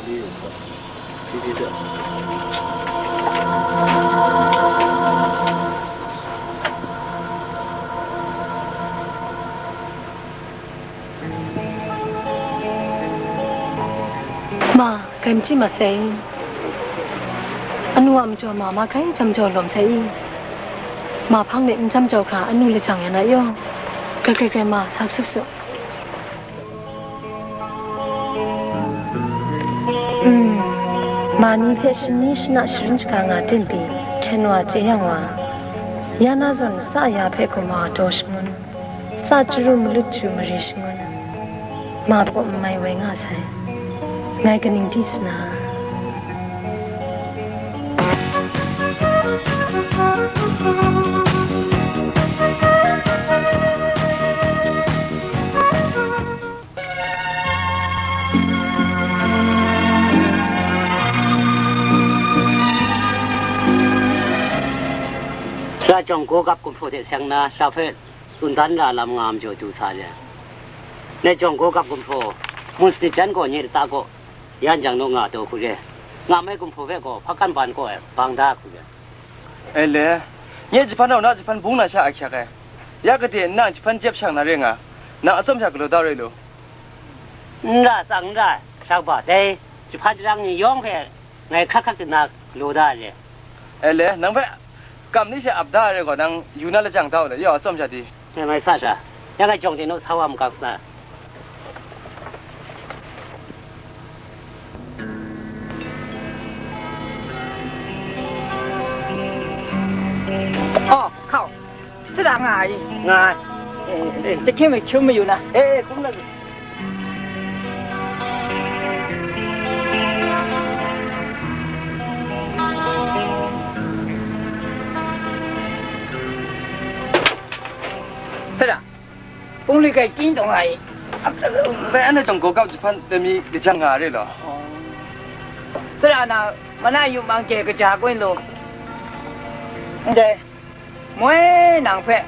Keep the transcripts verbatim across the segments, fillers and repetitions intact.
Ma, grai n chyi ma sai. Anu a majaw ma, ma grai jam jaw lawm sai i? Ma hpang de n jam jaw hkra, anu lajang yan a yaw. Grai grai grai ma, sa sup su. Mm, ma ni hpe shani shana sharin shaga nga tim pyi, hten wa chye yang wa, ya na zawn sa ya hpe gaw ma daw shangun, sa chyaru malut chyu mare shangun, ma baw n mai woi nga sai. Ngai kaning di sana? Sara jawng gaw gap gumhpraw hte seng na, sara hpe tsun dan ra lam nga majaw du sa le. Ngai jawng gaw gap gumhpraw, mun sanit jan gaw nye lata gaw, yan jang naw nga taw hku re. Nga mai gumhpraw hpe gaw hpakan ban kaw ai bang da hku re. E le, nye jahpan rau na jahpan bung na sha ahkyak ai. Ya gade nna jahpan jep shang na re nga, nang atsawm sha galaw da rai lu. N ra tsang n ra, sha kaba dai jahpan jarang ni yawng hpe ngai hkrak hkrak di na galaw da ai re. E le, nang hpe kam ni she ap da ai re gaw, nang yu na lajang da u le, ya atsawm sha di. Ngai mai sa sha, ya ngai jawng de naw sa wa makak sa. Oh, hkau. Sara nga ai. Nga ai. Eh, eh, eh. Jahkying mi hkyun mayu na. Eh, eh, hkum na. Sara, pungli kai kyin taw nga i. Bai anhte tawng gaw gap jahpan dai mi lajang nga re law. Sara na, mana yu mang kye kaja kun lu. Ndai, moi nang hpe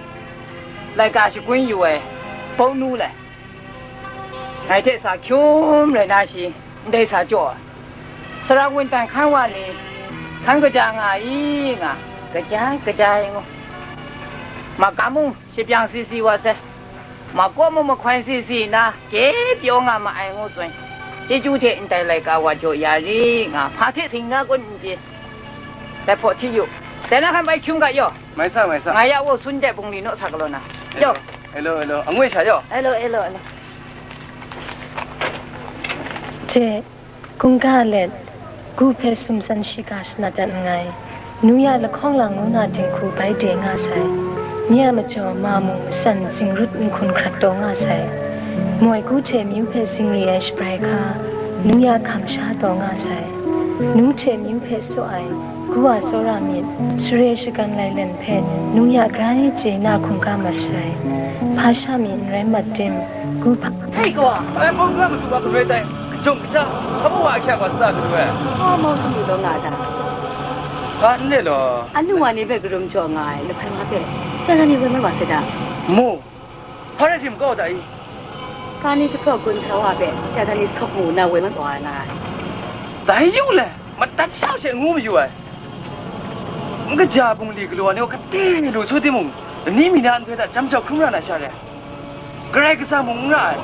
laika shagun yu ai bawng nu lai. Ngai hte sa hkyum rai na shi, ndai sa jaw ai. Sara wuntan hkan wa ni, hkan kaja nga i nga, kaja ai, kaja ai ngu. Magam mung shapyang si si wa sai. Makaw mung mahkoi si si na, gye pyaw nga ma ai ngu tsun. Chyeju hte ndai laika wa jaw ya ri nga, hpa hte sing na kun n chye. Dai hpaw hti yu. Dai na hkan bai hkyum ga yaw. Mai sa, mai sa. Nga ya wo sun de bungli naw sa galaw na. Yaw. Hello, hello. Angwi sha yaw. Hello, hello, hello. Hte, kungga let, gu hpe sumsan shiga shanat dat nngai. Nu ya lahkawng lang ngu na dinghku bai de nga sai. Nye a majaw ma mung matsan zingrut nhkun hkrat taw nga sai. Moi gu hte myu hpe zingri ai shabrai hka, nu ya hkam sha taw nga sai. Nu hte myu hpe saw ai, gu a tsawra myit, share shagan lai len hpe, nu ya grai chye na hkungga mat sai. Hpa sha mi n rai mat tim, gu hpa. Hei, kawa, ai bawng nga matu wa galoi tai, kajawng kaja, hpa wa ahkyak wa sa galaw ai. Hpa mau sumru taw nga a ta? Hpa n le law. Anu wa ni hpe karum jaw nga ai, lahpai wa hpe, tara ni woi mai wa sai ta? Mu, hpa rai tim kau ta i? Ka ni jahpraw gun sa wa hpe, tara ni sawk mu na woi mai wa nga ai. Dai yu le, madat shau she ngu mayu ai. N kaja bungli galaw ai ni gaw kade lu su timung, lani mi na nhtoi hta jam jau hkrum ra na sha re. Karai Kasang mung n ra ai,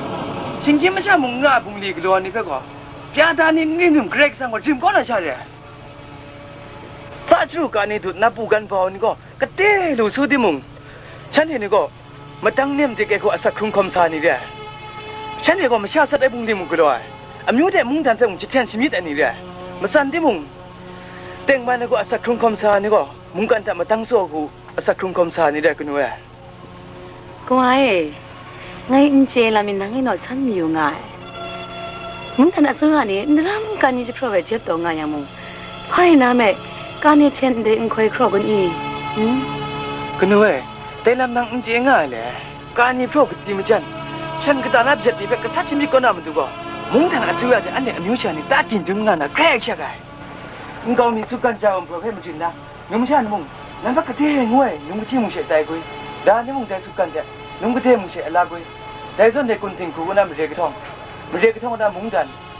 shinggyim masha mung n ra ai bungli galaw ai ni hpe gaw, pya da ni n rim rim Karai Kasang gaw rim kau na sha re ai. Sa chyaru ka ni dut na pu gan bau ni gaw kade lu su timung, shanhte ni gaw madang nem dik ai hku asak hkrung hkawm sa ai ni re ai. Shanhte gaw masha sat ai bungli mung galaw ai, amyu hte mungdan hpe mung jahten shamyit ai ni re ai. Matsan timung, tengman ai hku asak hkrung hkawm sa ai ni gaw mungkan hta madang tsaw ai hku asak hkrung hkawm sa ai ni re ai, kanu e. Kawa e, ngai n chye lam mi nang e naw san mayu nga ai. Mungdan atsawra ni n daram ka ni jahpraw ai jep taw nga yang mung, hpa rai na me, ka ni hpyen ndai n hkoi hkraw kun i? Hmm? Kanu e, dai lam nang n chye nga ai le? Ka ni hpraw katsi majan, shan kata na hpyet ni hpe gasat shamyit kau na matu gaw, mungdan atsawra hte anhte amyu sha ni ta ginjun nga na grai ahkyak ai. Nkau mi sutgan ja ai gumhpraw hpe majin na, numsha ni mung, nang hpe kade ngu ai num kahti mung she tai gwi, da ni mung dai sutgan hte num kade mung she ala gwi, dai zawn dai kun dinghku na mare kahtawng, mare kahtawng na mungdan,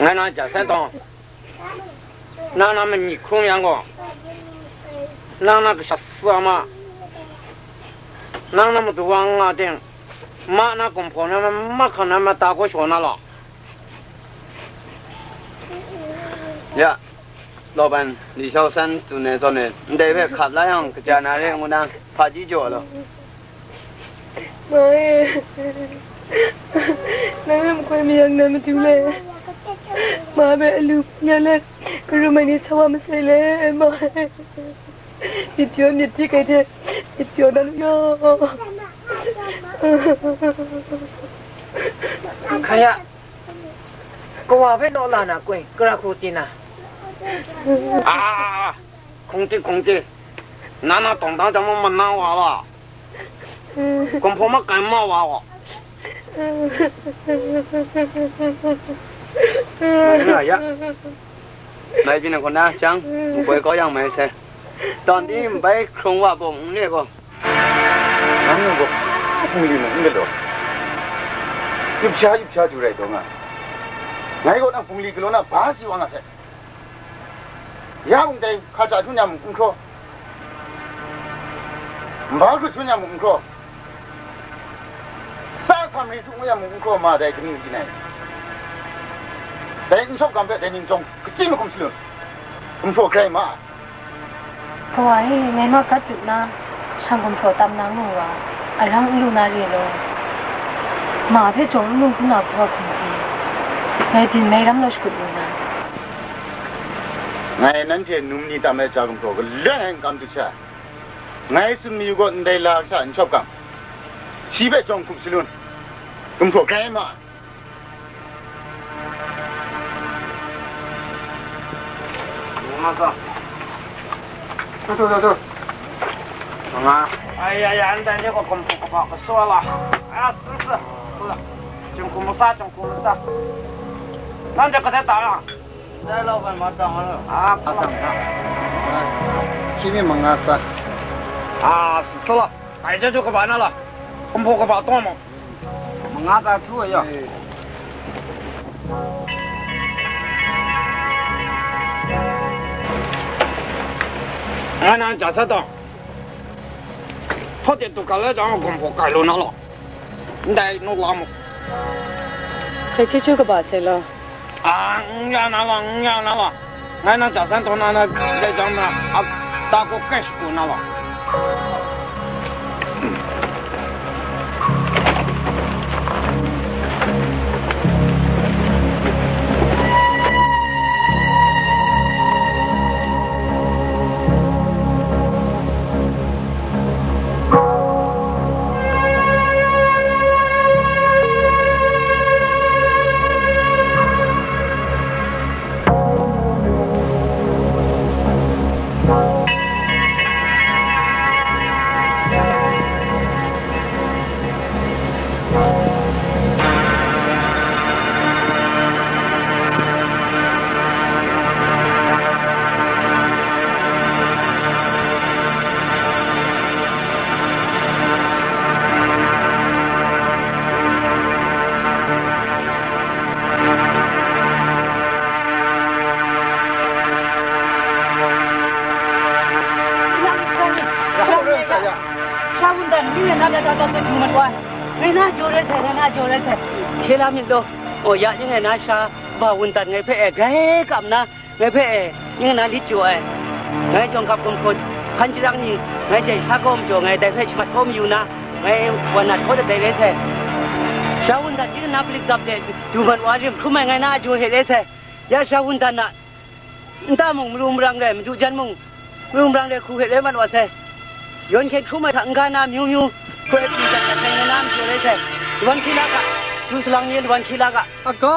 Ngai nang ja sai taw, nang na myit hkrum yang gaw, nang na kasha sa ma, nang na matu wa nga ting, ma na gumhpraw na ma, mahkang na ma ta kaw shaw na law. Ya, law ban, li shau san tsun ai zawn e, ndai hpe hkap la yang, kaja na re ngu na, hpaji jaw law. Ma e, nang a makoi mayang na matu le, ma hpe alu hpung ya let, karum ai ni sa wa masai le, ma e. Myit pyaw myit dik ai hte, myit pyaw na lu yaw. Hkaya, kawa hpe naw la na koi, kara hku tin na? A, a, a, a, hkung ti, hkung ti. Na na tawng tang jang ma, mana wa wa. Gumhpraw makai ma wa wa. Mai nga ya. Mai jin ko na jang, makoi kau yang mai sai. Tawn di bai hkrung wa bawng n re gaw. Nang gaw, bungli mung n galaw. Yup sha, yup sha ju rai taw nga. Ngai gaw nang bungli galaw na ba si wa nga sai. Ya mung dai hka ja hkrum ya mung n hkraw, nba hkut hkrum ya mung n hkraw, tsa hkam ri hkrum ya mung n hkraw, ma dai kaning di nai? Dai n shawk gam hpe dai ning jawng kachyi mahkum shalun, gumhpraw grai ma ai. Kawa e, ngai ma gat dut na, shang gumhpraw tam na ngu wa, arang n lu na re law. Ma hpe jawng n lu hkrum na hpaw hkum hte, ngai byin mai ram law shakut lu na. Ngai nanhte num ni tam ai ja gumhpraw galoi ngai n kam dut sha, ngai tsun mayu gaw ndai la sha n shawp gam, shi hpe jawng hkum shalun, gumhpraw grai ma ai. Nga ta. Tu, tu, tu, tu. Nga. Ai ya ya, ndai ni gaw gumhpraw kaba kasa la. A, su, su. Su la. Jingkum masa, jingkum masa. Nanhte kadai ta ya? Dai lau ban ma tang a lo. A, a tang ta. Shi mi manga sa. A, su la. Ai, ja ju kaba na la. Gumhpraw kaba taw ma. Manga ta htu ai ya. Ngai nang ja sa taw. Hpaw de tu ka la jang gumhpraw kai lu na law. Ndai nu la mu. Hkrai chyeju kaba sai law. A, n ya na law, n ya na law. Ngai nang ja san taw na, na, dai jang na, a, ta kaw kai shagu na law. Sha wundan mi na da da da du mat wa. Ngai na jaw rai sai, ngai na jaw rai sai. Hkye la myit law. O ya, ning ngai na sha ba wundan ngai hpe e grai kam na, ngai hpe e, ning na lit jaw ai. Ngai jawng hkap gumhpraw hkan chyarang ni, ngai jai sha kawm jaw, ngai dai hpe shamat kawm yu na, ngai wan nat hkaw dat dai rai sai. Sha wundan hti na palik zap de du mat wa rim hkrum ai ngai na a jaw hte rai sai. Ya sha wundan na, nta mung maru marang rai, madu jan mung maru marang rai hku hte rai mat wa sai. Yawn hkyen hkrum ai hta n-ga na amyu myu, hkoi pyi dat dat ai ngai na a majaw rai sai. Lawan hkye la ga, du salang ni lawan hkye la ga. Aga,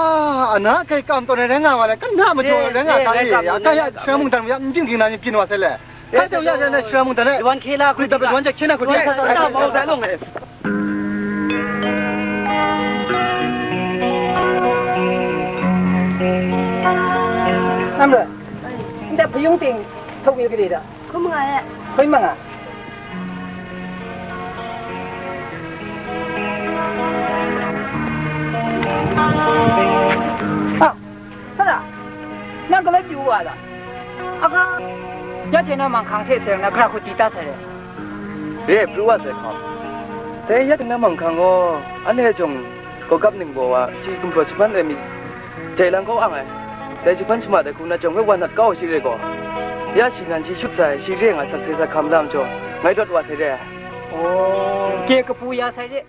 ana kai kam tawn ai rai nga wa le, kana majaw rai nga ta e, aga ya, shara mungdan ya, n jing ging na ni byin wa sai le. Hkrai tau ya, ya, na shara mungdan e. Lawan hkye la, hkoi dap lawan jak hkye na hkoi dap, na mau dai long e. Nam rai. Nde hpayung ting htok yu gade da? Hkrum nga e. Hkoi manga. Ah, Nang galai pyu wa la. Aga, ya jai na manghkang hte seng na, gara hku di ta sai re. Re, pru wa sai hkam. Dai ya na manghkang gaw, anhte jawng gawgap ning baw wa, shi gumhpraw jahpan ai mi, jai lang kau ang ai. Dai jahpan shama dai hku na jawng hpe wa nat kau shi re gaw, ya shi nan shi shut sai, shi re nga sak sai sa hkam lam jaw, ngai rawt wa sai re. Oh, ke kapu ya sai re.